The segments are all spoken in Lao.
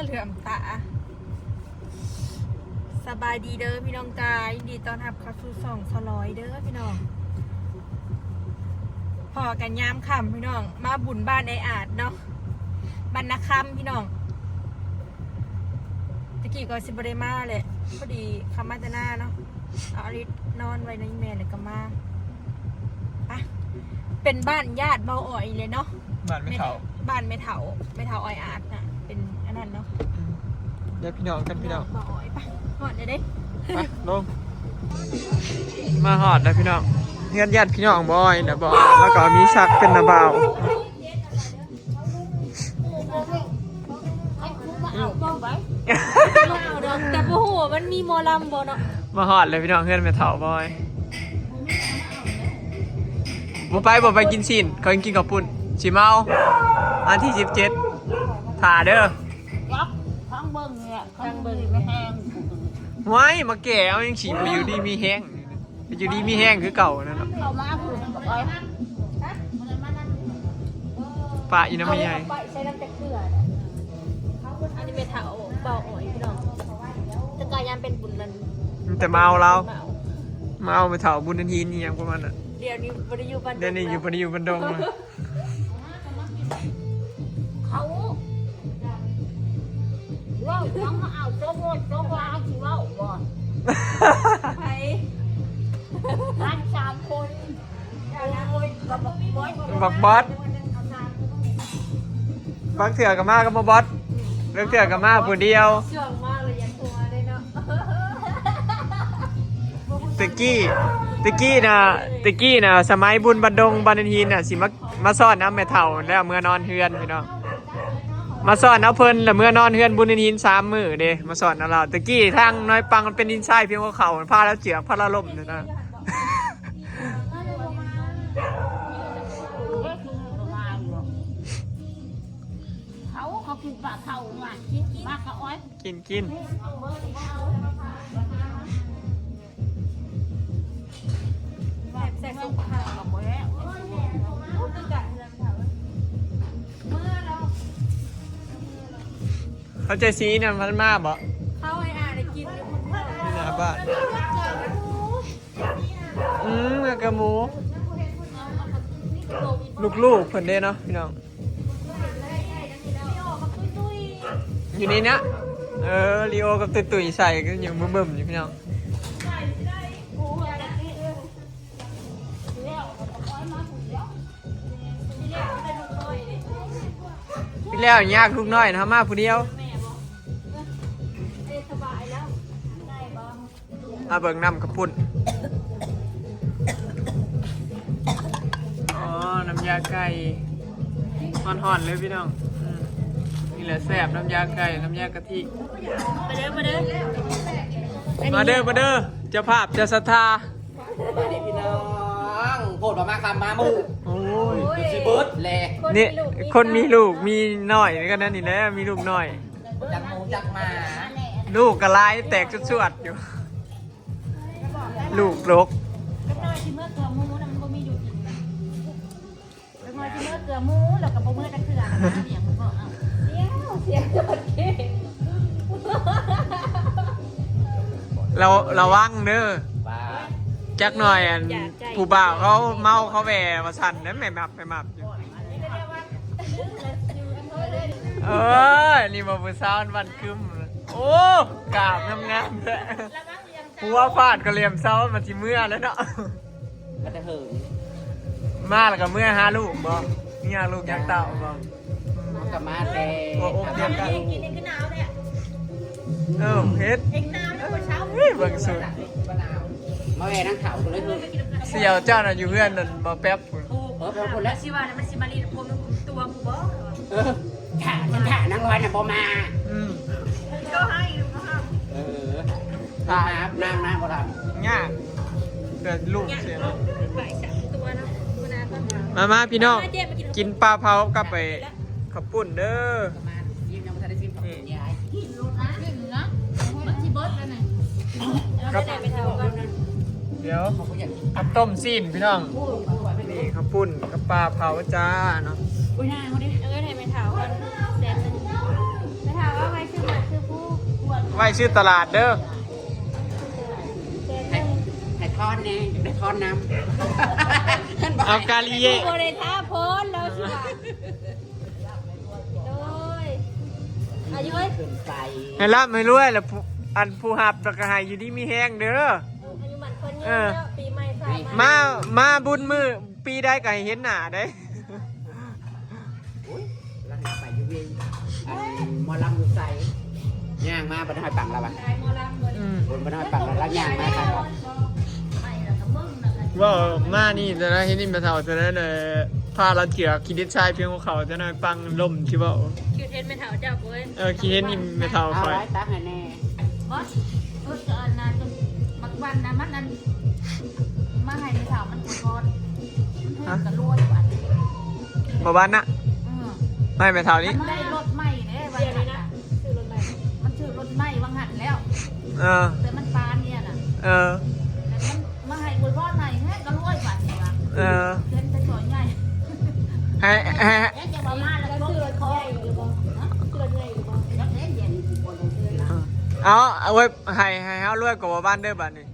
ເຫຼືອມຕາ. ສະບາຍດີເດີພີ່ນ້ອງຈ້າ ຍິນດີຕ້ອນຮັບເຂົ້າສູ່ຊ່ອງສາວລອຍເດີພີ່ນ້ອງ. ພໍ້ກັນຍາມຄ່ຳພີ່ນ້ອງ ມາບຸນບ້ານອ້າຍອາດເນາະ ບ້ານນາຄຳພີ່ນ້ອງ. ຕະກີ້ກໍຊິບໍ່ໄດ້ມາແຫຼະ ພໍດີເຂົ້າມາແຕ່ນາເນາະ ເອົາອາລິດນອນໄວ້ນຳແມ່ແລ້ວກໍມາ. ໄປ ເປັນບ້ານຍາດເບົາອອຍເລີຍເນາະ ບ້ານແມ່ເຖົ້າ ບ້ານແມ່ເຖົ້າ ແມ່ເຖົ້າອ້າຍອາດນະ ເປັນອັນນັ້ນເນາະ. ອືມ ຍາດພີ່ນ້ອງກັນພີ່ນ້ອງ ຍາດເບົາອອຍ. ໄປ ຮອດແລ້ວເດ້ ໄປລົງ. ມາຮອດແລ້ວພີ່ນ້ອງ ເຮືອນຍາດພີ່ນ້ອງເບົາອອຍນະ ເບົາອອຍ ແລ້ວກໍມີສັກເປັນນ້າບ່າວ. ມາເອົາດອກ ແຕ່ບໍ່ຮູ້ວ່າມັນມີໝໍລຳບໍ່ເນາະ. ມາຮອດແລ້ວພີ່ນ້ອງ ເຮືອນແມ່ເຖົ້າເບົາອອຍ. ບໍ່ໄປ ບໍ່ໄປກິນຊີ້ນ ເຂົາກິນເຂົ້າປຸ້ນ ຊິເມົາ. ວັນທີສິບເຈັດ ຖ້າເດີ. ຈັກ ທາງເບິ່ງນີ້ແຫຼະ ທາງເບິ່ງແຮງ. ຫ້ວຍ ມາແກ່ເອົາຈັ່ງຊີ້ ໄປຢູ່ດີມີແຮງ ໄປຢູ່ດີມີແຮງຄືເກົ່ານັ້ນເນາະ. ເຂົ້າມາພຸ້ນ ປະຢູ່ນຳແມ່ໃຫຍ່ ໄປໃສ່ນຳແຕ່ເທື່ອ. ອັນນີ້ແມ່ເຖົ້າເບົາອອຍພີ່ນ້ອງ ແຕ່ກະຍາມເປັນບຸນນັ້ນ ມີແຕ່ມາເອົາລາວ ມາເອົາ ມາເອົາແມ່ເຖົ້າບຸນຫີນອີ່ຫຍັງປະມານນັ້ນ. ດຽວນີ້ບໍ່ໄດ້ຢູ່ບ້ານ ດຽວນີ້ຢູ່ ບໍ່ໄດ້ຢູ່ບ້ານດົງແລ້ວ. ເຂົາເວົ້າຫຍັງມາເອົາໂຕໂຫດໂຕວາຊິເວົ້າບໍ່? ໃຜ? ກັນສາມຄົນ. ໂອ້ຍ ບັກບອດ ບັກບອດ ບາງເທື່ອກໍມາກັບໝໍບອດ ບາງເທື່ອກໍມາຜູ້ດຽວ. ຊ່ວງມາແລ້ວຢາກຫົວເດ້ເນາະ. ແຕ່ກີ້ ແຕ່ກີ້ນະ ແຕ່ກີ້ນະ ສະໄໝບຸນບ້ານດົງ ບ້ານຫີນນະ ຊິມາ ມາຊ້ອນນຳແມ່ເຖົ້າ ແລ້ວເມືອນອນເຮືອນພີ່ນ້ອງ. ມາຊ້ອນເອົາເພິ່ນ ແລ້ວເມືອນອນເຮືອນບຸນຫີນສາມມື້ເດ້ ມາຊ້ອນນຳລາວ. ແຕ່ກີ້ທາງນ້ອຍປັງມັນເປັນດິນຊາຍພຽງຫົວເຂົ່າ ພາລາວເຈື່ອກ ພາລາວລົ້ມຢູ່ນະ. ເຂົາ ເຂົາກິນປາເຜົາວ່າ ກິນ ກິນ ມາກະອອຍ ກິນ ກິນ. ແຊບໆ ສຸກ ເຂົາໃຈສີນະ ມັນມາບໍ່? ເຂົາໃຫ້ອາໄດ້ກິນຢູ່ພຸ້ນ ຢູ່ໜ້າບ້ານ. ອືມ ແລ້ວກະໝູ ລູກໆ ເພິ່ນເດ້ເນາະ ພີ່ນ້ອງ. ຢູ່ນີ້ນະ ເອີ ລີໂອກັບຕຸ້ຍໆ ໃສ່ກັນຢູ່ ບຶ້ມໆ ຢູ່ພີ່ນ້ອງ. ແລ້ວຍາກລູກນ້ອຍນະ ມາຜູ້ດຽວ. ມາເບິ່ງນ້ຳກະປຸ້ນ. ອໍ ນ້ຳຢາໄກ່ ຮ້ອນໆ ເລີຍພີ່ນ້ອງ. ອືມ ນີ້ແຫຼະແຊບ ນ້ຳຢາໄກ່ ນ້ຳຢາກະທິ. ມາເດີ ມາເດີ ມາເດີ ເຈົ້າພາບ ເຈົ້າສັດທາ. ມາເດີພີ່ນ້ອງ ໂພດວ່າມາຄ່ຳມາມື້. ໂອ້ຍ ຊິເບິດແຫຼະ ຄົນມີລູກມີ ນີ້ ຄົນມີລູກມີນ້ອຍກໍແນວນີ້ແຫຼະ ມີລູກນ້ອຍ. ຈັກໝູຈັກໝາ ລູກກໍຫຼາຍແຕກສວດໆ ຢູ່ ລູກລົກ. ຈັກໜ້ອຍຊິເມືອເກືອໝູນະ ມັນບໍ່ມີຢູ່ກິນນະ. ຈັກໜ້ອຍຊິເມືອເກືອໝູ ແລ້ວກໍບໍ່ເມືອຈັກເທື່ອນະ ຫຍັງມັນບອກເອົາ. ດຽວ ສຽງຈອດເກງ ລະ ລະວັງເດີ ວ່າ ຈັກໜ້ອຍອັນ ຜູ້ບ່າວເຂົາເມົາເຂົາແວ່ວ່າຊັ້ນ ນັ້ນແມ່ໝັບ ແມ່ໝັບຢູ່. ເອີ ນີ້ບໍ່ ຜູ້ສາວວັນຄຶມ. ໂອ້ ກາບງາມໆ ແທ້. ຫົວຟາດກະຫຼ່ຽມເສົາ ມັນຊິເມືອແລ້ວເນາະ. ມາແຕ່ເຫິງ ມາແລ້ວກໍເມືອຫາລູກບໍ່? ມີຫາລູກຫາເຕົ້າບໍ່? ມັນກໍມາແຕ່ ຫົວອົກດຽວກັນ. ກິນນີ້ຄືໜາວແທ້. ເອີ ເຮັດ ເອັງໜາວແລ້ວມື້ເຊົ້າ. ເອີ ເບິ່ງສຸດ ມາແວ່ນາງເຖົ້າກໍເລີຍ. ສ່ຽວເຈົ້ານະຢູ່ເຮືອນນັ້ນບໍ່ແປັບ. ເອີ ເພິ່ນລະຊິວ່າມັນຊິມາຫຼິ້ນຜົມຕົວກູບໍ່? ເອີ ຖ້າ ຖ້ານາງລອຍນະບໍ່ມາ. ອືມ ເຈົ້າໃຫ້ຢູ່ບໍ່? ເອີ ຖ້າອາບນ້ຳນະບໍ່ທັນ ຍາກ ແຕ່ລູກເສຍເນາະ. ມາ ມາພີ່ນ້ອງ ກິນປາເຜົາກັບໄອ້ເຂົ້າປຸ້ນເດີ. ດຽວ ກັບຕົ້ມຊີ້ນພີ່ນ້ອງ. ນີ້ເຂົ້າປຸ້ນກັບປາເຜົາຈ້າເນາະ. ອຸ້ຍ ນາງເອົາເດ້ ເອີ ໃຫ້ແມ່ເຖົ້າກ່ອນແສນໜຶ່ງ. ແມ່ເຖົ້າເອົາໄວ້ຊື້ ໄປຊື້ຕະຫຼາດເດີ. ໃຫ້ ໃຫ້ພອນແດ່ ໄດ້ພອນນຳ. ເອົາກາລິເຍະ ບໍ່ໄດ້ທ້າພອນແລ້ວຊິວ່າ. ໂດຍ ອາຍຸ ຂຶ້ນໄປ ໃຫ້ລ່ຳໃຫ້ລວຍ ແລ້ວຜູ້ ອັນຜູ້ຮັບແລ້ວກໍໃຫ້ຢູ່ດີມີແຮງເດີ. ອາຍຸໝັ້ນຂວັນຍືນເນາະ ເອີ ປີໃໝ່ຟ້າໃໝ່ ມາ ມາບຸນມື້ ປີໃດກໍໃຫ້ເຫັນໜ້າເດ້. ໂອ້ຍ ລາວໃຫ້ໄປຢູ່ເວ ອັນໝໍລຳຢູ່ໃສ ຍ່າງມາບັດຫ້ອຍປັງລາວວ່າ ອືມ ບົນບັດຫ້ອຍປັງລາວ ລາວຍ່າງມາທາງ ເວົ້າມານີ້ ຕອນນັ້ນເຫັນອີ່ແມ່ເຖົ້າຕອນນັ້ນ ເອີ ພາລາວເຖືກຂີ້ດິນຊາຍພຽງຫົວເຂົ່າ ຕອນນັ້ນປັງລົ້ມຊິເວົ້າ ຄິດເຫັນແມ່ເຖົ້າເຈົ້າ ໂອ້ຍ ເອີ ຄິດເຫັນອີ່ແມ່ເຖົ້າຂ້ອຍ ເອົາໄວ້ຕັກໃຫ້ແດ່. ບໍ່ ເອີ ອັນນັ້ນ ບັກວັນນະ ມັນອັນ ມາໃຫ້ແມ່ເຖົ້າມັນອວຍພອນ ມັນຖືກກະລວຍບາດນີ້ ບໍ່ວັນນະ ເອີ ມາໃຫ້ແມ່ເຖົ້ານີ້ ມັນໄດ້ລົດໃໝ່ເດ້ ວັນນັ້ນນະ ມັນຖືກລົດໃໝ່ວ່າງຫັ້ນແລ້ວ ເອີ ແຕ່ມັນປານເນຍນະ ເອີ ແຕ່ມັນມາໃຫ້ອວຍພອນໃຫ້ແຮງກະລວຍບາດນີ້ວ່າ ເອີ ເຫັນແຕ່ຊ່ອຍໃຫຍ່ ໃຫ້ ໃຫ້ ແລ້ວຈະວ່າມາແລ້ວ ຊື້ລົດໃຫຍ່ຫຼືບໍ່ ຮະ ຊື້ລົດໃຫຍ່ຫຼືບໍ່ ຈັກແລ້ວ ເອົາ ເອົາໄວ້ ໃຫ້ ໃຫ້ເຮົາລວຍກວ່າບໍ່ບ້ານເດີບາດນີ້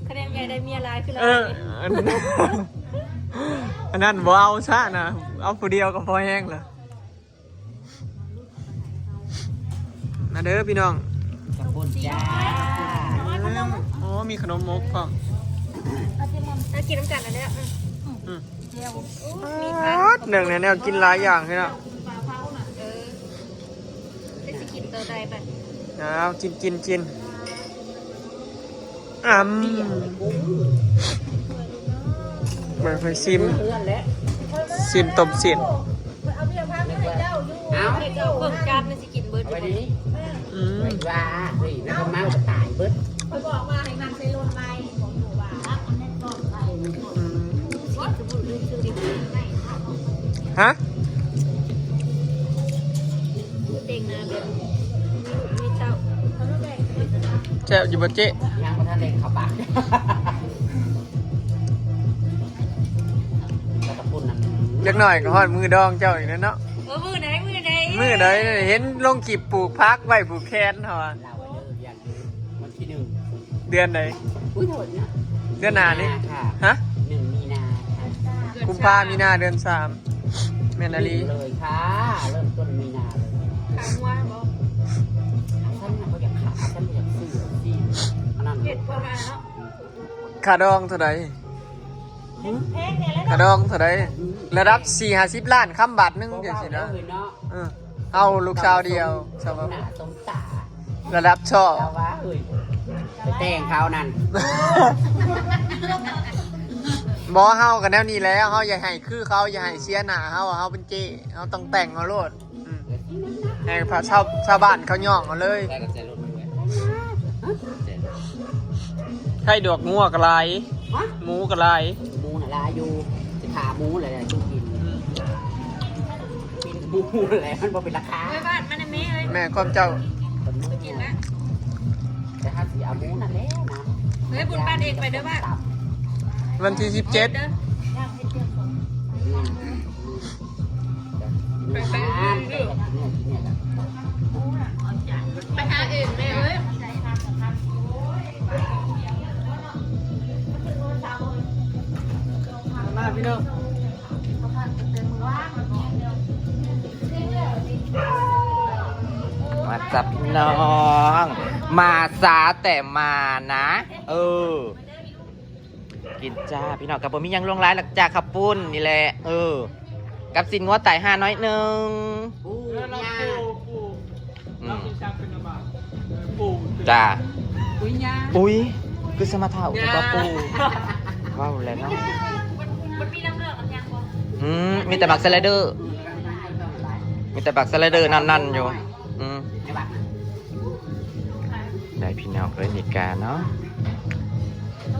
ຄະແນນໃຫຍ່ໄດ້ເມຍຫຼາຍຄືລາວ ເອີ ອັນ ອັນນັ້ນບໍ່ເອົາຊະນະ ເອົາຜູ້ດຽວກໍພໍແຮງລະ. ມາເດີພີ່ນ້ອງ ຂອບຄຸນຈ້າ ໂອ້ ມີຂະໜົມມົກພ້ອມ ມາກິນນຳກັນແລ້ວ ອືມ ອືມ ເໜືອງແນວກິນຫຼາຍຢ່າງເລີຍເນາະ ເອີ ແຕ່ຊິກິນໂຕໃດບັດ ເອົາ ກິນ ກິນ ກິນ ອຳ ເບິ່ງ ຂ້ອຍຊິມ ຊິມຕົ້ມຊີ້ນ ເອົາ ເບິ່ງຈານມັນຊິກິນເບິດ ເອົາໄວ້ນີ້ ອືມ ວ່າ ເຮີ້ຍ ແລ້ວກໍເມົາກໍຕາຍເບິດ ຂ້ອຍບອກວ່າໃຫ້ມັນໃສ່ລົດໄວ້ ບອກຢູ່ວ່າ ອືມ ຮະ? ເຕັງນະແບບມີລູກມີເຕົ້າ ແຊບຢູ່ບໍ່ເຈ້? ຍັງບໍ່ທັນໄດ້ເຂົ້າປາກ ແລ້ວກໍປຸ້ນນັ້ນ ຈັກໜ້ອຍກໍຮອດມື້ດອງເຈົ້າອີກແລ້ວເນາະ ເອີ ມື້ໃດ ມື້ໃດ ມື້ໃດ ເຫັນລົງຄລິບປູກຜັກໄວ້ຜູກແຂນເຮົາອະ ລາວກໍເລີກ ຢ້ານ ວັນທີໜຶ່ງ ເດືອນໃດ? ອຸ້ຍ ໂທດນະ ເດືອນໜ້ານີ້ ມີນາຄ່ະ ຮະ? ໜຶ່ງມີນາຄ່ະ ກຸມພາ ມີນາ ເດືອນສາມ ແມ່ນອີ່ຫຼີ ເລີ່ມເລີຍຄ່ະ ເລີ່ມຕົ້ນມີນາເລີຍ ຂາຍງົວບໍ? ອັນຊັ້ນນະບໍ່ຢາກຂາຍ ອັນຊັ້ນບໍ່ຢາກຊື້ ຊີ້ ອັນນັ້ນ ເຮັດເພື່ອມາເນາະ ຄ່າດອງເທົ່າໃດ? ແພງແດ່ແລ້ວ ຄ່າດອງເທົ່າໃດ? ລະດັບສີ່ຫ້າສິບລ້ານຄຳບາດໜຶ່ງຈັ່ງຊີ້ນະ ເອີ ເຮົາລູກສາວດຽວ ສຳລັບ ລະດັບຊອກ ລາວວ່າ ເອີຍ ໄປແຕ່ງເຂົານັ້ນ ບໍ່ ເຮົາກໍແນວນີ້ແຫຼະ ເຮົາຢ່າໃຫ້ຄືເຂົາ ຢ່າໃຫ້ເສຍໜ້າເຮົາ ເຮົາເປັນເຈ້ ເຮົາຕ້ອງແຕ່ງເອົາໂລດ ອືມ ໃຫ້ພະຊາວ ຊາວບ້ານເຂົາຍ້ອງເອົາເລີຍ ໄຂ່ດອກງົວກໍຫຼາຍ ຮະ? ໝູກໍຫຼາຍ ໝູນະຫຼາຍຢູ່ ຊິຂ້າໝູແຫຼະ ສູ້ກິນ ອືມ ປີ້ນໝູແຫຼະ ມັນບໍ່ເປັນລາຄາ ເອີຍ ບາດມັນນະແມ່ເອີຍ ແມ່ນຄວາມເຈົ້າ ໄປກິນລະ ແຕ່ຖ້າຊິເອົາໝູນັ້ນແຫຼະນະ ເອີຍ ບຸນບ້ານເອງໄປເດີບາດ ວັນທີສິບເຈັດ ເດີ ອືມ ໄປ ໄປອື່ນຢູ່ ໄປຫາອື່ນແມ່ເອີຍ ມາພີ່ນ້ອງ ມາຈັບນ້ອງ ມາຊ້າແຕ່ມານະ ເອີ. ກິນຈ້າພີ່ນ້ອງ ກໍບໍ່ມີຫຍັງຫຼວງຫຼາຍຫຼັກຈາກເຂົ້າປຸ້ນນີ້ແຫຼະ ເອີ ກັບຊີ້ນງົວໄຕຫ່າໜ້ອຍໜຶ່ງ ປູ ເອີ ລາວປູ ປູ ອືມ ລາວຊິສັກເປັນອາບາດ ເອີ ປູ ຈ້າ ອຸ້ຍ ອຸ້ຍ ຄືສະມາເຖົ້າແທ້ວ່າປູ ເວົ້າແລ້ວເນາະ ມັນມີນ້ຳເຫຼືອງນຳຫຍັງບໍ່? ອືມ ມີແຕ່ໝາກສະໄລເດີ ມີແຕ່ໝາກສະໄລເດີນັ້ນໆຢູ່ ອືມ ໄດ້ພີ່ນ້ອງເອີຍ ນີ້ກະເນາະ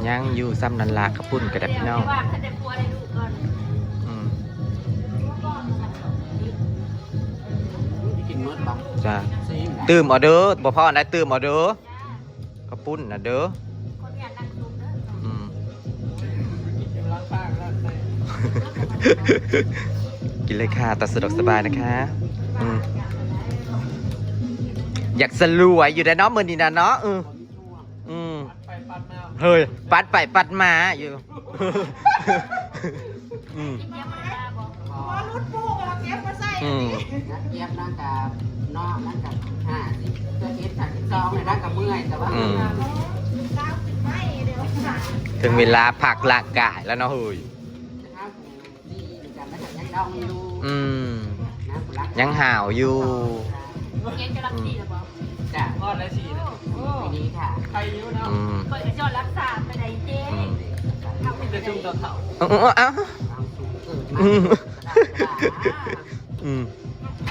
ຍັງຢູ່ຊ່ຳນັ້ນລະ ເຂົ້າປຸ້ນກໍໄດ້ພີ່ນ້ອງ ອືມ ກິນໝົດບໍ່? ຈ້າ ຕື່ມເອົາເດີ ບໍ່ພໍອັນໃດຕື່ມເອົາເດີ ເຂົ້າປຸ້ນນະເດີ ອືມ ກິນເລີຍຄ່ະ ຕາມສະດວກສະບາຍນະຄະ ອືມ. ຢາກສະຫຼວຍຢູ່ໄດ໋ເນາະ ມື້ນີ້ນະເນາະ. ເອີ ອືມ ເຮີຍ ປັດໄປປັດມາຢູ່. ອືມ ອືມ ນັກກຽມນາງກະເນາະ ນາງກະຫ້າສິບ ເຮັດຫ້າສິບສອງ ແລ້ວນາງກະເມື່ອຍ ແຕ່ວ່າ ອືມ ເຖິງເວລາພັກຮ່າງກາຍແລ້ວເນາະເຮີຍ. ອືມ ຍັງຫາວຢູ່. ຮຽນຈະລັບສີ່ແລ້ວບໍ່? ຈ້າ ຮອດແລ້ວສີ່ແລ້ວ. ໂອ້ ດີຄ່ະ ໄປຢູ່ເນາະ. ອືມ ຂ້ອຍກໍຈອດລັບສາມໄປໄດ້ເຈ້. ອືມ ເອົາ ມີແຕ່ຊຸມເຖົ້າໆ. ເອີ ເອີ ເອີ ເອົາ ອືມ ອືມ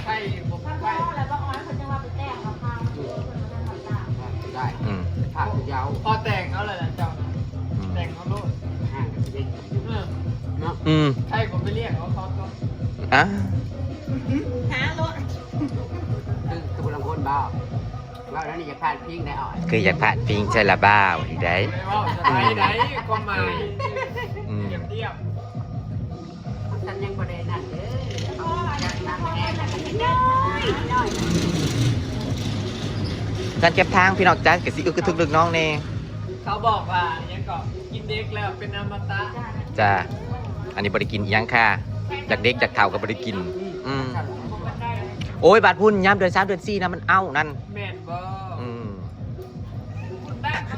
ໄປບໍ່ໄປ ແລ້ວບັກນ້ອຍເພິ່ນຈັ່ງວ່າໄປແຕ່ງກັບເຮົາ ເພິ່ນວ່າໄດ້ ອືມ ພາກເຍົາ ພໍແຕ່ງເອົາແລ້ວເຈົ້ານະ. ອືມ ແຕ່ງເອົາໂລດ ຫ່າງກັນຊິໄດ້ ເອີ ເນາະ. ອືມ ໃຜກໍໄປລ້ຽງເອົາເຂົາຕົວະ. ອ່າ ຫາໂລດ ຄື ຄືຜູ້ລາງຄົນບໍ່ເວົ້າແນວນີ້ ຢາກພາດພິງໄດ້ອອຍ ຄືຢາກພາດພິງໃສ່ລະບ່າວນີ້ໄດ໋. ບໍ່ໄດ້ເວົ້າຈະໄດ້ໃດ ຄວາມໝາຍ ອືມ ກຽມ ມັນຍັງບໍ່ໄດ້ນັ້ນເດີ ການເກັບທາງພີ່ນ້ອງຈ້າ ກະຊິອຶກກະທຶກເລິກນ້ອງແດ່. ເຂົາບອກວ່າຫຍັງເກາະ ກິນເດັກແລ້ວເປັນອະມະຕະ. ຈ້າ ອັນນີ້ບໍ່ໄດ້ກິນອີ່ຫຍັງຄ່າ ຢາກເດັກຢາກເຖົ້າກໍບໍ່ໄດ້ກິນ. ອືມ ໂອ້ຍ ບາດພຸ້ນຍາມເດືອນສາມເດືອນສີ່ນະ ມັນເອົ້ານັ້ນ. ແມ່ນບໍ່? ອືມ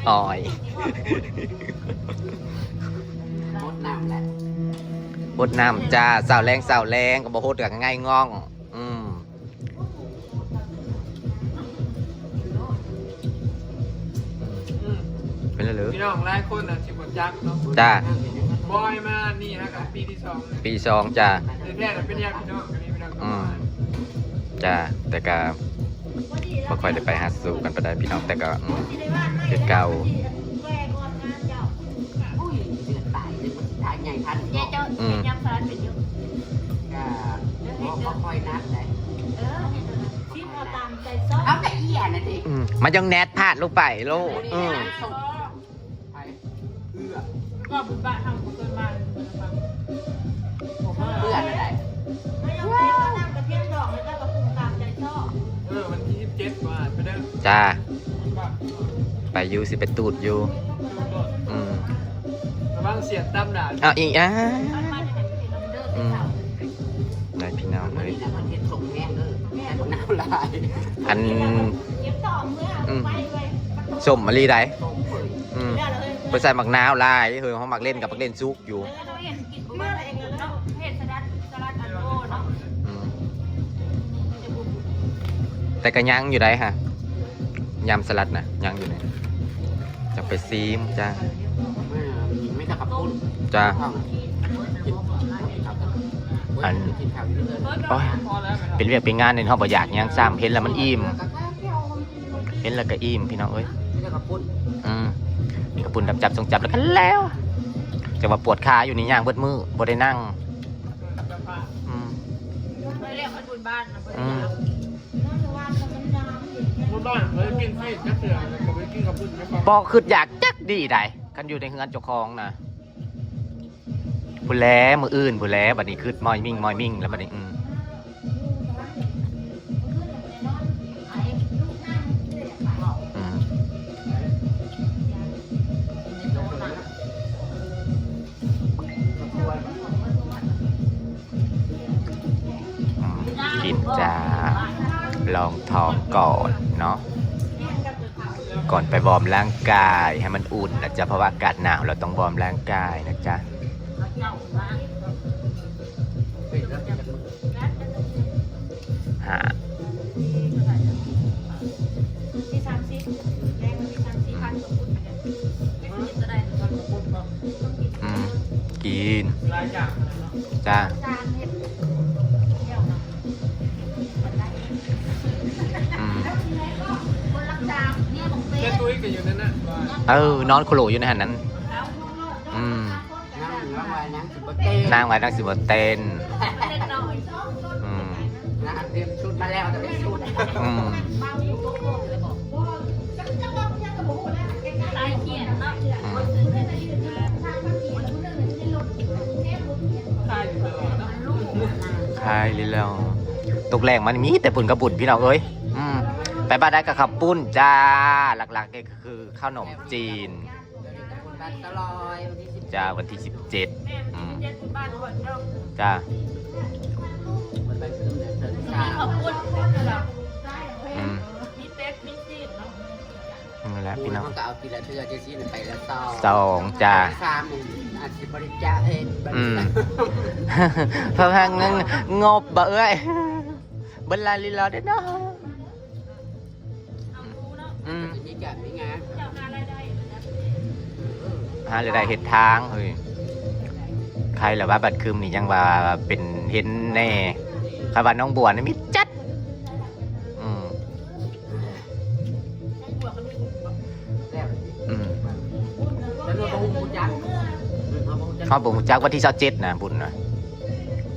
ໂອ້ຍ ຫົດນ້ຳແຫຼະ ຫົດນ້ຳຈ້າ ເຊົ້າແລງ ເຊົ້າແລງ ກໍບໍ່ຫົດກໍໄຫງ່ງອງ. ອືມ ອືມ ເປັນແລ້ວເລີ ພີ່ນ້ອງຫຼາຍຄົນອາດຊິບໍ່ຈັກເນາະ. ຈ້າ ບອຍມານີ້ຫາກັນປີທີສອງ ປີສອງ ຈ້າ. ແທ້ໆ ເປັນຍາດພີ່ນ້ອງກັນນີ້ ພີ່ນ້ອງ. ອືມ ຈ້າ ແຕ່ກະບໍ່ຄ່ອຍໄດ້ໄປຫາສູ່ກັນປານໃດພີ່ນ້ອງ ແຕ່ກະ ອືມ ຄືເກົ່າ. ອືມ ມາຢອງແນດພາດລົງໄປໂລດ. ເອີ ເພື່ອ ກໍບຸນບ້ານເຮົາບໍ່ເຄີຍມາເລີຍ. ເພື່ອນະໄດ໋ ເອີ ວັນທີສິບເຈັດວ່າໄປເດີ. ຈ້າ ໄປຢູ່ ຊິໄປຕູດຢູ່. ອືມ ລະວັງສຽງຕຳດາວ. ເອົາອີກ ອ່າ ອືມ ໄດ້ພີ່ນ້ອງເອີຍ ອັນ ອືມ ສົ້ມອີ່ຫຼີໄດ໋. ອືມ ເພິ່ນໃສ່ໝາກນາວຫຼາຍເຮີຍ ເຮົາມັກເຫຼັ້ນກັບໝາກເຫຼັ້ນສຸກຢູ່. ເອີ ເຮົາເຫັນກິນບໍ່ເບິດເນາະ ເຫັນສະລັດ ສະລັດອັນໂລເນາະ. ອືມ ແຕ່ກໍຍັງຢູ່ໄດ໋ຫະ ຍຳສະລັດນະ ຍັງຢູ່ໃນ ຈະໄປຊີມຈ້າ. ມີແຕ່ເຂົ້າປຸ້ນ ຈ້າ ອັນ ໂອ້ຍ ເປັນວຽກເປັນງານນີ້ ເຮົາບໍ່ຢາກຫຍັງຊ້ຳ ເຫັນແລ້ວມັນອີ່ມ ເຫັນແລ້ວກໍອີ່ມພີ່ນ້ອງເອີຍ. ມີແຕ່ເຂົ້າປຸ້ນ ອືມ ມີເຂົ້າປຸ້ນຈັບໆ ສົ່ງຈັບແລ້ວກໍແລ້ວ. ແຕ່ວ່າປວດຂາຢູ່ນີ້ ຍ່າງເບິດມື້ ບໍ່ໄດ້ນັ່ງ. ອືມ ອືມ ບໍ່ຄິດຢາກຈັກດີ້ໃດ໋ ຄັນຢູ່ໃນເຮືອນເຈົ້າຂອງນະ. ພຸ້ນແຫຼະ ມື້ອື່ນພຸ້ນແຫຼະ ບັດນີ້ຄຶດມ້ອຍມິ່ງມ້ອຍມິ່ງແລ້ວບັດນີ້. ອືມ ອືມ ອືມ ກິນຈ້າ ລອງທ້ອງກ່ອນເນາະ. ກ່ອນໄປວອມຮ່າງກາຍໃຫ້ມັນອຸ່ນນະຈ໊ະ ເພາະວ່າອາກາດໜາວ ເຮົາຕ້ອງວອມຮ່າງກາຍນະຈ໊ະ. ຫ້າ ອືມ ກິນ ຈ້າ. ອືມ ແມ່ຕຸ້ຍກໍຢູ່ນັ້ນນະ ເອີ ນອນໂຄໂລຢູ່ໃນຫັ້ນນັ້ນ. ອືມ ນາງວ່ານາງຊິບໍ່ເຕັ້ນ ນາງວ່ານາງຊິບໍ່ເຕັ້ນ. ອືມ ນາງຕຽມຊຸດມາແລ້ວ ຈະໄປຊຸດ. ອືມ ອືມ ຂາຍແລ້ວ ຕົກແລງມານີ້ມີແຕ່ບຸນກັບບຸນ ພີ່ນ້ອງເອີຍ. ອືມ ໄປ ປບ້ານໃດກໍເຂົ້າປຸ້ນຈ້າ ຫຼັກໆ ກໍຄືເຂົ້າໜົມຈີນ ເດີນທາງບຸນບ້ານຕະລອຍ ວັນທີສິບ ຈ້າ ວັນທີສິບເຈັດ ອືມ ເຈັດບຸນບ້ານກ່ອນເຈົ້າ ຈ້າ ເພິ່ນໄປຂຶ້ນເດີນເທິງ ມີເຂົ້າປຸ້ນ ອືມ ມີເປັດ ມີຊີ້ນເນາະ ນັ້ນແຫຼະພີ່ນ້ອງ ເຮົາກໍເອົາປີລະເທື່ອ ຈັ່ງຊີ້ນະ ໄປລະສອງ ສອງ ຈ້າ ສາມ ອາດຊິບໍລິຈາກເອງ ອືມ ເພິ່ນຫາເງິນງົບບໍ່ເອື້ອຍ ເບິດລາລີລອເດ້ເນາະ ອືມ ເຈົ້າຫາລາຍໄດ້ ຫາລາຍໄດ້ເຮັດທາງເຮີ້ຍ ໃຄລະວ່າ ບັດຄືມນີ້ຍັງວ່າເປັນເຫັນແດ່ ຄັນວ່າໜອງບົວນີ້ມີຈັດ ອືມ ອືມ ເຮົາບໍ່ຮູ້ຈັກ ເຮົາບໍ່ຮູ້ຈັກ ເຮົາບໍ່ຮູ້ຈັກ ວັນທີຊາວເຈັດນະ ບຸນນະ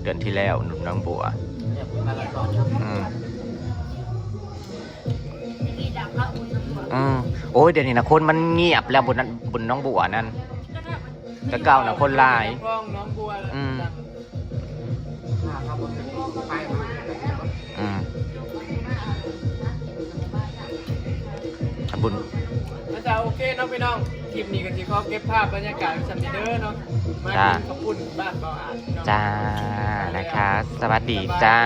ເດືອນທີ່ແລ້ວ ໜອງບົວ ອືມ ອືມ ໂອ້ຍ ດຽວນີ້ນະ ຄົນມັນງຽບແລ້ວ ບຸນນັ້ນ ບຸນໜອງບົວນັ້ນ ແຕ່ເກົ່ານະຄົນຫຼາຍ ອືມ ອືມ ທຳບຸນ ອາ ໂອເຄເນາະພີ່ນ້ອງ ຄລິບນີ້ກໍຊິຂໍເກັບພາບບັນຍາກາດໄວ້ສ່ຳນີ້ເດີເນາະ ມາ ຈ້າ ກິນເຂົ້າປຸ້ນບ້ານເບົາອາດ ພີ່ນ້ອງ ຈ້າ ນະຄະ ສະຫວັດດີຈ້າ.